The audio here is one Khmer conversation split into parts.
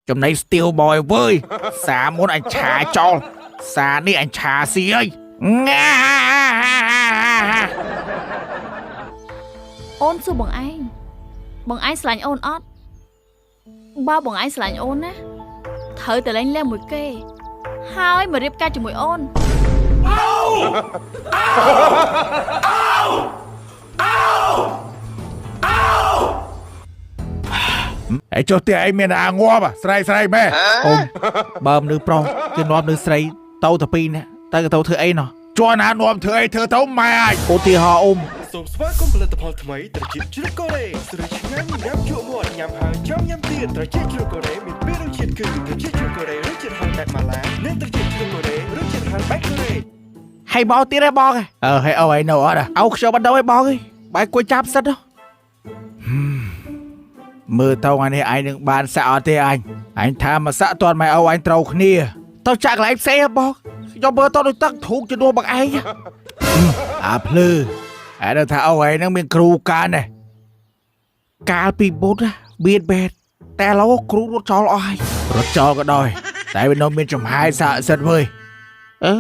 ចំណៃស្ទៀវបយវើយសាមុនអញឆាចោលសានេះអញឆាស៊ីអើយងា អូនសួរបងឯងបងឯងស្រឡាញ់អូនអត់បើបងឯងស្រឡាញ់អូនណាត្រូវតែលែងលះមួយគេហើយមករៀបការជាមួយអូន ហើយចុះផ្ទះឯងមានអាងាប់ស្រ័យស្រ័យម៉ែអូមបើមនុស្សប្រុសគេនាំមនុស្សស្រីទៅតែពីរនាក់ទៅក៏ទៅធ្វើអីណោះជួនណានាំធ្វើអីធ្វើទៅម៉ែអាចឧទាហរណ៍អ៊ំ សូមស្វាគមន៍ផលិតផលថ្មីត្រចៀកជ្រូកកូរ៉េស្រួយឆ្ងាញ់ញ៉ាំជក់មាត់ញ៉ាំហើយចង់ញ៉ាំទៀតត្រចៀកជ្រូកកូរ៉េមានពីររសជាតិគឺត្រចៀកជ្រូកកូរ៉េរសជាតិហឹរបែបម៉ាឡានិងត្រចៀកជ្រូកកូរ៉េរសជាតិហឹរបែបកូរ៉េ ហើយមកទៀតហ៎បងអឺហើយអូហើយនៅអត់អោខ្ញុំអត់ដល់ឯងបងអើយបែរគួយចាប់សិតហ៎មើលទៅថ្ងៃនេះឯងនឹងបានសាក់អត់ទេអញអញថាមកសាក់ទាន់ម៉ែអូអញត្រូវគ្នាទៅចាក់កន្លែងផ្សេងហ៎បងខ្ញុំមើលទៅដូចទឹកធូកជំនួសបងឯងអាភ្លឺឯងថាអូឯងនឹងមានគ្រូកានដែរកាលពីបុតមានបែតតែឥឡូវគ្រូរត់ចោលអស់ហើយរត់ចោលក៏ដោយតែវានៅមានចំហាយសាកសិតវើយអឺ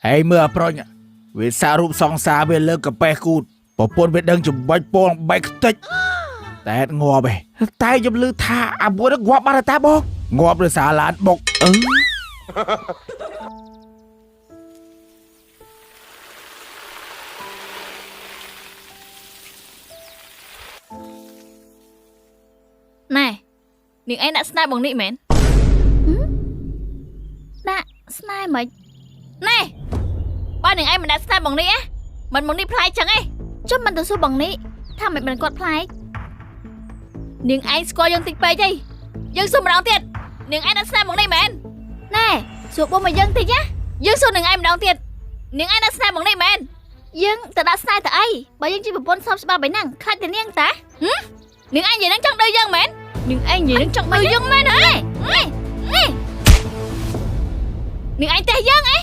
ហើយមើលអាប្រុញវាសាររូបសង្សារវាលើកកាប៉េះគូតប្រពន្ធវាដឹងចំបាច់ពងបែកខ្ទេចតែអត់ងាប់ឯងតែខ្ញុំឮថាអាមួយនឹងងាប់បាត់ហើយតាបងងាប់ដោយសារឡានបុកអឺ ណែនាងឯងដាក់ស្នេហ៍បងនេះមែនហឹមដាក់ស្នេហ៍មិនណែបើនាងឯងមិនដាក់ស្នេហ៍បងនេះណាមិនបងនេះប្លែកចឹងឯងចុះមិនទៅសួរបងនេះថាមិនមិនគាត់ប្លែកនាងឯងស្គាល់យើងតិចពេកអីយើងសួរម្ដងទៀតនាងឯងដាក់ស្នេហ៍បងនេះមែនណែសួរបងមកយើងតិចណាយើងសួរនាងឯងម្ដងទៀតនាងឯងដាក់ស្នេហ៍បងនេះមែនយើងទៅដាក់ស្នេហ៍ទៅអីបើយើងជាប្រពន្ធស្របច្បាប់បែបហ្នឹងខ្លាចតែនាងតាហឹមនាងឯងនិយាយហ្នឹងចង់ដូចយើងមែន នាងឯងនិយាយនឹងចង់មើលយើងមែនហ៎នេះនេះនាងឯងទេះយើងអី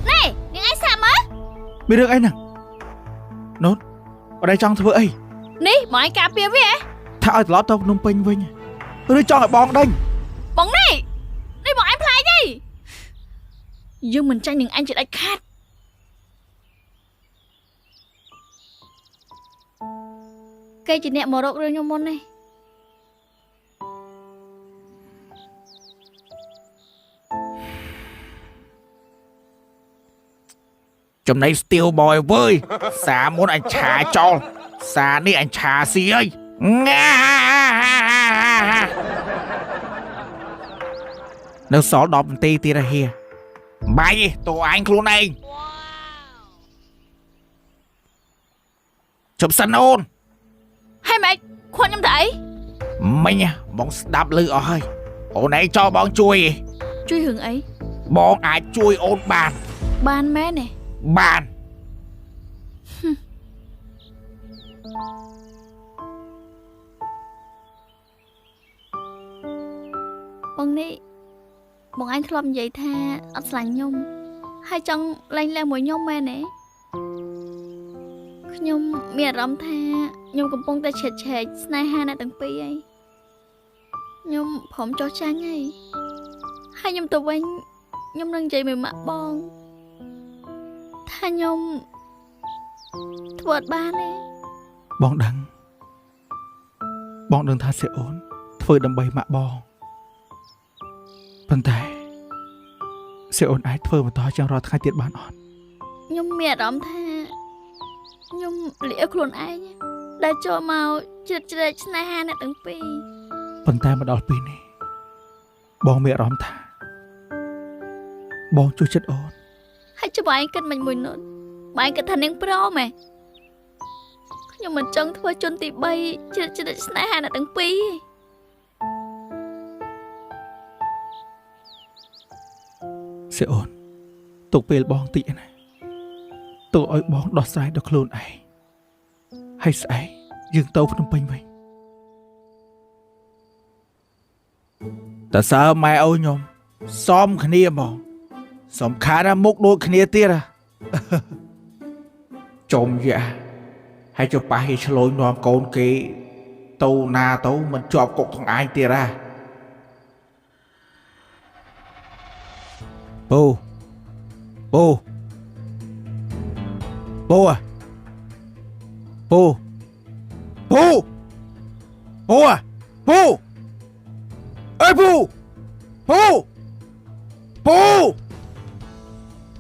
នេះនាងឯងសាក់មើល មានរឿងអីហ្នឹងណូតអត់ឯងចង់ធ្វើអី នេះបងឯងការពារវាហ៎ ថាឲ្យត្រឡប់ទៅភ្នំពេញវិញឬចង់ឲ្យបងដេញ បងនេះនេះបងឯងប្លែកហីយើងមិនចាញ់នាងឯងជាដាច់ខាតគេជាអ្នកមករករឿងខ្ញុំមុននេះ ចំណៃស្ទៀវបយវើយសាមុនអញឆាចោលសានេះអញឆាស៊ីអើយងានៅសល់10នាទីទៀតហ៎ហៀបាយទេតួអញខ្លួនឯងជប់សិនអូន ហើយម៉េចខួនខ្ញុំទៅអី មិញបងស្ដាប់ឮអស់ហើយអូនឯងចោលបងជួយឯង ជួយរឿងអី បងអាចជួយអូនបាន បានមែនទេ បាន បងនេះបងឯងធ្លាប់និយាយថាអត់ស្រឡាញ់ខ្ញុំហើយចង់លែងលះមួយខ្ញុំមែនទេខ្ញុំមានអារម្មណ៍ថាខ្ញុំកំពុងតែឆេតឆែកស្នេហាអ្នកទាំងពីរហើយខ្ញុំព្រមចោះចាញ់ហើយហើយខ្ញុំទៅវិញខ្ញុំនឹងនិយាយមួយម៉ាក់បងថាខ្ញុំធ្វើអត់បានទេ បងដឹងបងដឹងថាសេអូនធ្វើដើម្បីម៉ាក់បងប៉ុន្តែសេអូនអាចធ្វើបន្តជាងរាល់ថ្ងៃទៀតបានអត់ ខ្ញុំមានអារម្មណ៍ថាខ្ញុំលាខ្លួនឯងដែលចូលមកជ្រៀតជ្រែកស្នេហាអ្នកទាំងពីរ ប៉ុន្តែមកដល់ពេលនេះបងមានអារម្មណ៍ថាបងជួយចិត្តអូន ហើយចុះបងឯងគិតមិនមួយនោះបងឯងគិតថានាងព្រមហ៎ខ្ញុំមិនចង់ធ្វើជនទី3ជ្រៀតជ្រែកស្នេហាអ្នកទាំងពីរទេ សេអូនទុកពេលបងតិចណាទុកឲ្យបងដោះស្រាយដល់ខ្លួនឯងហើយស្អែកយើងទៅភ្នំពេញវិញតើសើម៉ែអូនខ្ញុំសមគ្នាហ្មងសំខាន់ណាមុខដូចគ្នាទៀតហ៎ ចំយ៉ាហើយចុះប៉ះគេឆ្លូញនាំកូនគេ ទៅណាទៅមិនជាប់គុកទាំងឯងទៀតហ่ะពូពូពូពូពូពូពូអើយពូពូពូ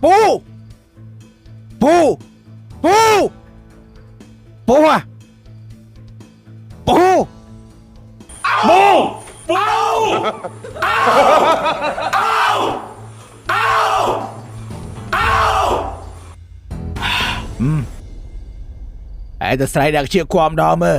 ពូពូពូពូពូពូ ឯងទៅស្រែកដាក់ជាគំដល់មើល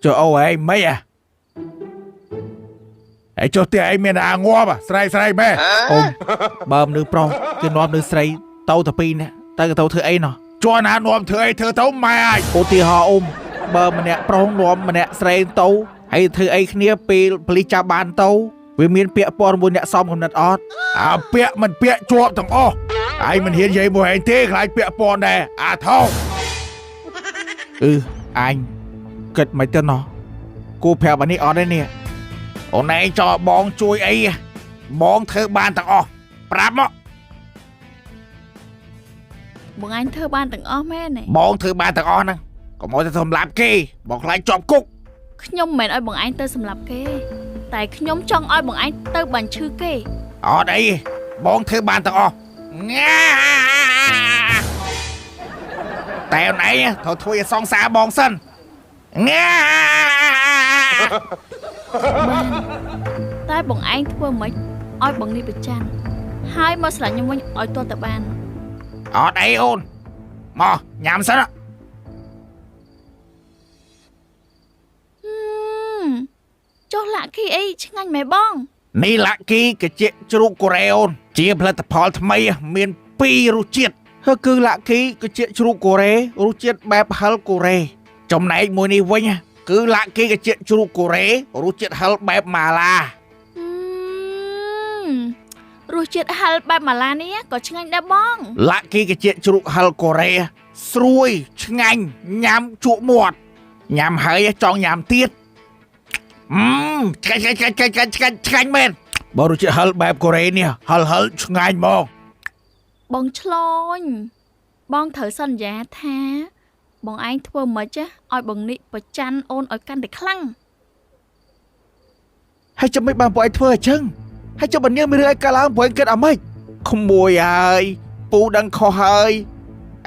ចុះអូឯងមិនអាឯងចុះផ្ទះឯងមានអាងាប់ស្រែកស្រែកម៉ែអូមបើមនុស្សប្រុសគេនាំមនុស្សស្រីទៅតែពីរនាក់ទៅក៏ទៅធ្វើអីណោះ ជួណានាំធ្វើអីធ្វើទៅម៉ែអាចឧទាហរណ៍អ៊ំបើម្នាក់ប្រុសនាំម្នាក់ស្រីទៅហើយធ្វើអីគ្នាពេលប៉ូលីសចាប់បានទៅវាមានពាក្យព័ន្ធមួយអ្នកសំកំណត់អត់អាពាក្យមិនពាក្យជាប់ទាំងអស់ឯងមិនហ៊ាននិយាយមួយឯងទេខ្លាចពាក្យព័ន្ធដែរអាថោអឺអញគិតមិនទៅណោះគូប្រាប់អានេះអត់ទេនេះអូនឯងចោលបងជួយអីបងធ្វើបានទាំងអស់ប្រាប់មក បងឯងធ្វើបានទាំងអស់មែនទេ បងធ្វើបានទាំងអស់ហ្នឹងកុំឲ្យទៅសម្លាប់គេបងខ្លាចជាប់គុក ខ្ញុំមិនមែនឲ្យបងឯងទៅសម្លាប់គេតែខ្ញុំចង់ឲ្យបងឯងទៅបញ្ឈឺគេ អត់អីបងធ្វើបានទាំងអស់ងាតែអូនឯងត្រូវធ្វើឲ្យសង្សារបងសិនងា បានតែបងឯងធ្វើមិនឲ្យបងនេះប្រច័នហើយមកស្រឡាញ់ខ្ញុំវិញឲ្យទាល់តែបាន អត់អីអូនមកញ៉ាំសិន ចុះឡាក់គីអីឆ្ងាញ់មែនបង នេះឡាក់គីកាជាជ្រូកកូរ៉េអូនជាផលិតផលថ្មីមាន2រសជាតិហើយគឺឡាក់គីកាជាជ្រូកកូរ៉េរសជាតិបែបហិលកូរ៉េចំណែកមួយនេះវិញគឺឡាក់គីកាជាជ្រូកកូរ៉េរសជាតិហិលបែបម៉ាឡា រសជាតិហិលបែបម៉ាឡានេះក៏ឆ្ងាញ់ដែរបង ឡាក់គីកាជាជ្រូកហិលកូរ៉េស្រួយឆ្ងាញ់ញ៉ាំជក់មាត់ញ៉ាំហើយចង់ញ៉ាំទៀតឆ្ងាញ់ឆ្ងាញ់ឆ្ងាញ់ឆ្ងាញ់ឆ្ងាញ់ឆ្ងាញ់មែនបើរសជាតិហិលបែបកូរ៉េនេះហិលហិលឆ្ងាញ់ហ្មង បងឆ្លញបងត្រូវសន្យាថាបងឯងធ្វើមិនចាឲ្យបងនេះប្រច័នអូនឲ្យកាន់តែខ្លាំង ហើយចាំមិនបានពួកឯងធ្វើអញ្ចឹងហើយចាំបើនាងមានរឿងអីកើតឡើងពួកឯងគិតអាម៉េចក្មួយហើយពូដឹងខុសហើយ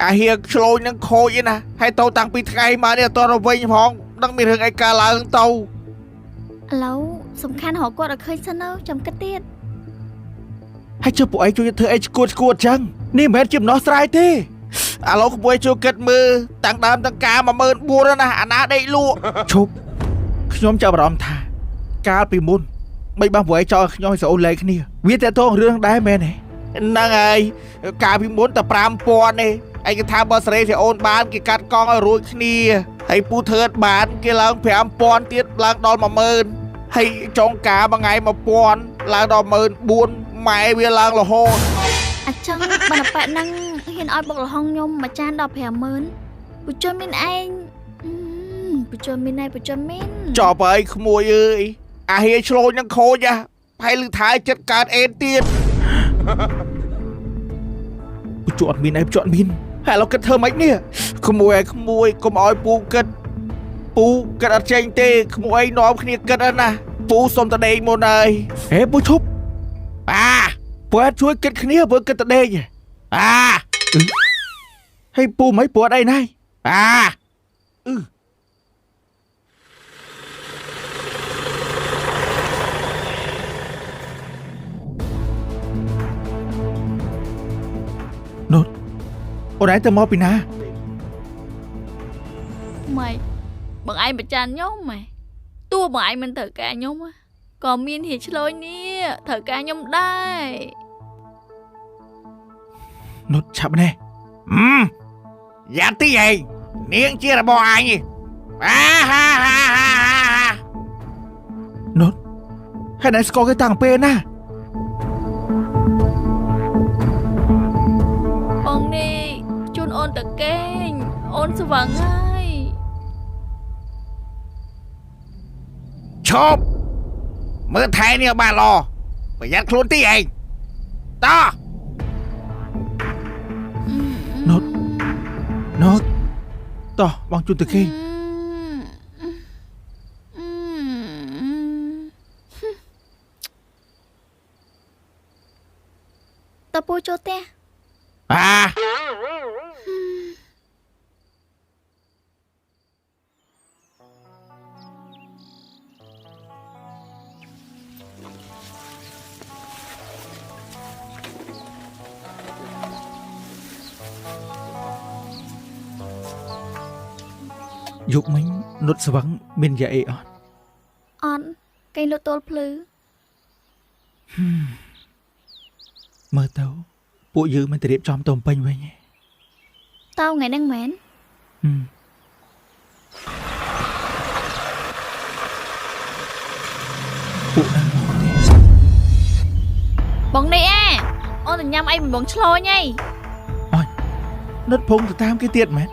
អាហៀឆ្លូញនឹងខូចឯណាហើយទៅតាំងពីថ្ងៃមកនេះអត់ទៅវិញផងដឹងមានរឿងអីកើតឡើងទៅ ឥឡូវសំខាន់រកគាត់ឲ្យឃើញសិនទៅចាំគិតទៀត ហើយជិះពួកឯងជួយធ្វើអីឈួតឈួតចឹងនេះមិនមែនជាដំណោះស្រាយទេឥឡូវក្មួយជួយគិតមើលតាំងដើមតាំងការ14000ណាអាណាដេកលក់ឈប់ខ្ញុំចាប់អារម្មណ៍ថាកាលពីមុនមិនបានពួកឯងចោលខ្ញុំឲ្យស្អូនលែងគ្នាវាតេតងរឿងដែរមែនទេហ្នឹងហើយកាលពីមុនតែ5000ទេឯងគេថាបើសេរីស្អូនបានគេកាត់កង់ឲ្យរួចគ្នាហើយពូធ្វើបានគេឡើង5000ទៀតឡើងដល់10000ហើយចុងការមួយថ្ងៃ1000ឡើងដល់14000ម៉ែវាឡើងរហូត អញ្ចឹងបណ្ឌប៉ែហ្នឹងហ៊ានឲ្យបុកលហុងខ្ញុំមួយចានដល់50000ពូជនមានឯងពូជនមានឯងពូជនមាន ចប់ហើយក្មួយអើយអាហៀឆ្លូញនឹងខូចហ៎ហើយលឺថែចិត្តកើតអេនទៀតពូជអត់មានឯងពូជអត់មានហើយឥឡូវគិតធ្វើម៉េចនេះក្មួយឯងក្មួយកុំឲ្យពូគិតពូគិតអត់ចេញទេក្មួយឯងនាំគ្នាគិតណាពូសុំតដេកមុនហើយហេពូឈប់អាពូអត់ជួយគិតគ្នាពូគិតតដេកអាហើយពូមិនពូអត់អីណៃអាអឺនោះអូនឯងទៅមកពីណា ម៉េចបងឯងប្រច័នខ្ញុំម៉េចតួបងឯងមិនត្រូវការខ្ញុំក៏មានហៀឆ្លូញនេះត្រូវការខ្ញុំដែរ នុតឆាប់ណែយ៉ាទីឯងនាងជារបស់អញ អាហាហាហាហានុតហើយណែស្គាល់គេតាំងពេលណា បងនេះជូនអូនទៅគេងអូនស្វឹងហើយ ឈប់មើលថែនេះឲ្យបានល្អប្រយ័ត្នខ្លួនទីឯងតោះនុតនុតតោះបងជូនទៅគេង តពូចូលផ្ទះ អាយប់មិញនុតស្វឹងមានយាយអីអត់ អត់គេលក់ទល់ភ្លឺ មើលទៅពួកយើងមិនទៅរៀបចំទៅពេញវិញទេ តើថ្ងៃហ្នឹងមែន ពួកហ្នឹងមកទេ បងនេះអាអូនទៅញ៉ាំអីមិនបងឆ្លោញហី អើយនុតភងទៅតាមគេទៀតមែន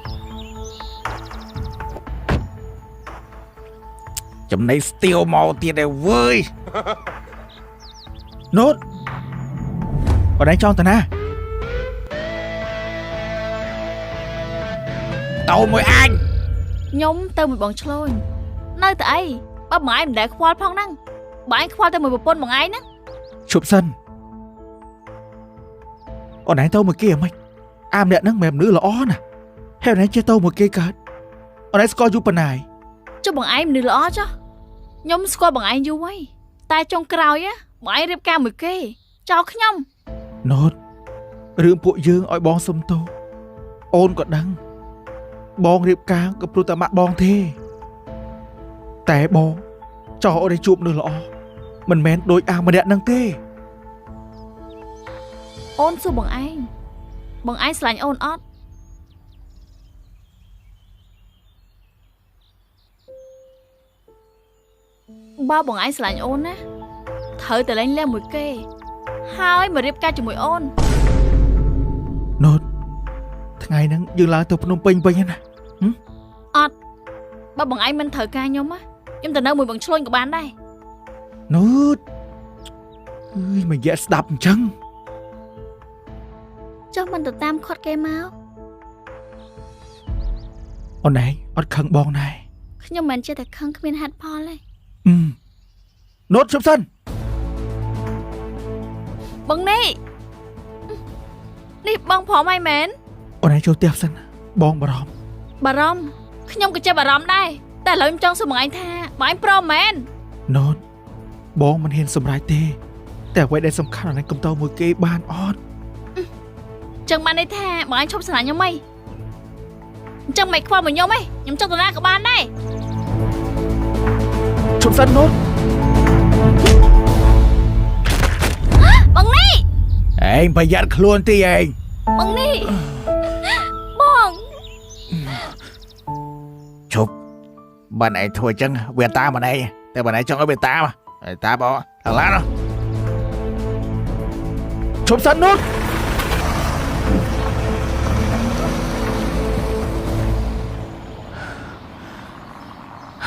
ចំណៃស្ទៀវមកទៀតឯវើយនុតអូនឯងចង់ទៅណាតោមួយអញ ខ្ញុំទៅមួយបងឆ្លោញនៅតែអីបើបងឯងមិនដែលខ្វល់ផងហ្នឹងបងឯងខ្វល់តែមួយប្រពន្ធបងឯងហ្នឹង ឈប់សិនអូនឯងទៅមួយគេហ្មងអាម្នាក់ហ្នឹងមិនមែនមនុស្សល្អណាហើយអូនឯងចេះទៅមួយគេកើតអូនឯងស្គាល់យូរប៉ុណ្ណាយ ចុះបងឯងមនុស្សល្អចុះខ្ញុំស្គាល់បងឯងយូរហើយតែចុងក្រោយបងឯងរៀបការមួយគេចោលខ្ញុំ ណូតរឿងពួកយើងឲ្យបងសុំទោសអូនក៏ដឹងបងរៀបការក៏ព្រោះតែម៉ាក់បងទេតែបងចោលអូនឲ្យជួបមនុស្សល្អមិនមែនដូចអាម្នាក់ហ្នឹងទេ អូនសួរបងឯងបងឯងស្រឡាញ់អូនអត់បើបងឯងស្រឡាញ់អូនណាត្រូវតែលែងលះមួយគេហើយមករៀបការជាមួយអូន ណូតថ្ងៃហ្នឹងយើងឡើងទៅភ្នំពេញវិញណា អត់បើបងឯងមិនត្រូវការខ្ញុំណាខ្ញុំទៅនៅមួយបងឆ្លូញក៏បានដែរ ណូតអើយមកយ៉ាស្ដាប់អញ្ចឹង ចុះមិនទៅតាមខាត់គេមក អូនឯងអត់ខឹងបងដែរ ខ្ញុំមិនចេះតែខឹងគ្មានហេតុផលទេ ណូតជប់សិន បងនេះនេះបងព្រមហើយមែន អូនឯងចូលផ្ទះសិនបងបារម្ភ បារម្ភខ្ញុំក៏ចេះបារម្ភដែរតែឥឡូវខ្ញុំចង់សួរបងឯងថាបងឯងព្រមមែន ណូតបងមិនហ៊ានសម្រេចទេតែអ្វីដែលសំខាន់អូនឯងកុំទៅមួយគេបានអត់ ចឹងបានន័យថាបងឯងឈប់ស្រឡាញ់ខ្ញុំហីអញ្ចឹងមិនខ្វល់មកខ្ញុំហីខ្ញុំចង់ទៅណាក៏បានដែរ ឈប់សិនណូត បងនេះ ឯងប្រយ័ត្នខ្លួនទីឯង បងនេះបង ឈប់បានឯងធ្វើអញ្ចឹងវាតាមមិនឯងតែបានឯងចង់ឲ្យវាតាមតាមអត់ឡានឈប់សិនណូត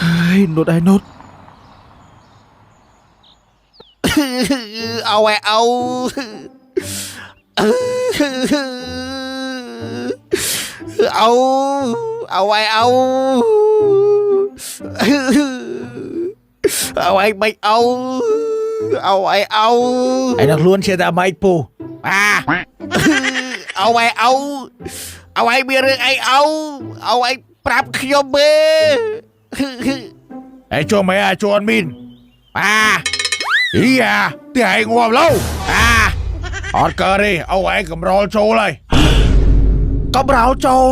ហើយណូតឯណូតអោឯអោអោអោឯអោអោឯមិនអោអោឯអោឯនឹងខ្លួនជាតែម៉េចពូអាអោឯអោអោឯមានរឿងអីអោអោឯប្រាប់ខ្ញុំមើលឯចូលមែអាចូលអត់មានអាអីអាទីឯងងាប់ឡូវអាអត់កើតទេអោឯងកម្រោលចូលហើយកម្រោលចូល